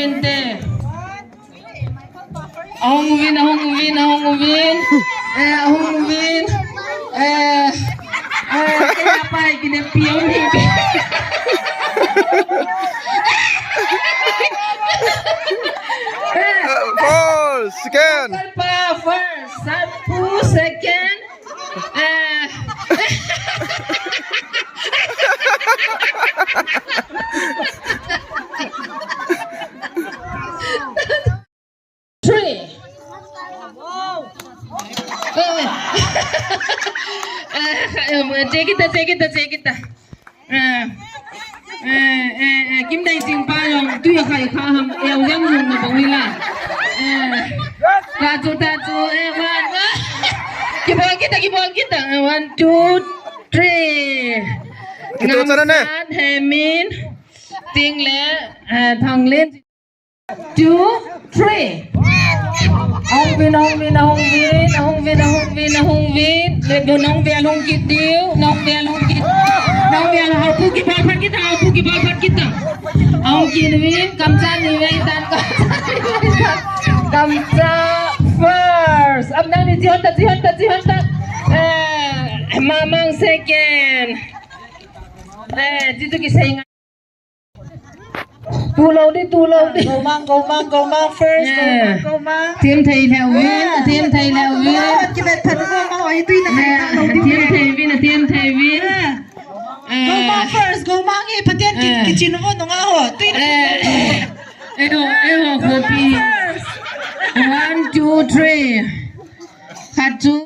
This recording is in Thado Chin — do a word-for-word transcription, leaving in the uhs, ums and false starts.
Ente. Ahung uvin, ahung uvin, ahung uvin. Eh, ahung uvin. Eh, eh, kaya pa, kinapiyo ni. Eh, first, second. First, Sapu, second. Eh. Three. Eh. Eh, eh, check it, check it, check it. Eh. Eh, eh, eh, Kim Dai Sing pa jong, tu ya khai kha ham, eh, yang jong na bang la. Eh. Ta chu, ta chu, eh, one. Kibol kita, kibol kita. Eh, one, two, three. Kitu sana ne? Ngamsat, Hemin, Ting le, eh, Thanglen. Two, three. Ahung vin, ahung vin, ahung vin, ahung vin, ahung vin, ahung vin. Let go, nahung vin, ahung kit diu, nahung vin, ahung kit. Nahung vin, ahung kit, ball phat kit, ahung kit, ball phat kit. Ahung kit vin, Kamcha ni vin, tan Kamcha ni vin, tan. Kamcha first. Ab nang ni jihon ta, jihon ta, jihon ta. Eh, Mamang second. Eh, jitu ki sei nga. Tu lou di, tu lou di. Gomang, Gomang, Gomang first. Yeah. Gomang, Gomang. Them thei lheh uvin, yeah, them thei lheh uvin. Gomang, kivet phat Gomang, oi, tui na, yeah, kai tang lou di. Them thei uvin, them thei uvin. Yeah. Eh. Gomang first, Gomang hi, Pathen ki, eh, kichin ho, nunga ho. Tui na. Eh. Eh ho, eh ho, Gomang khopi. First. One, two, three. Khat chu.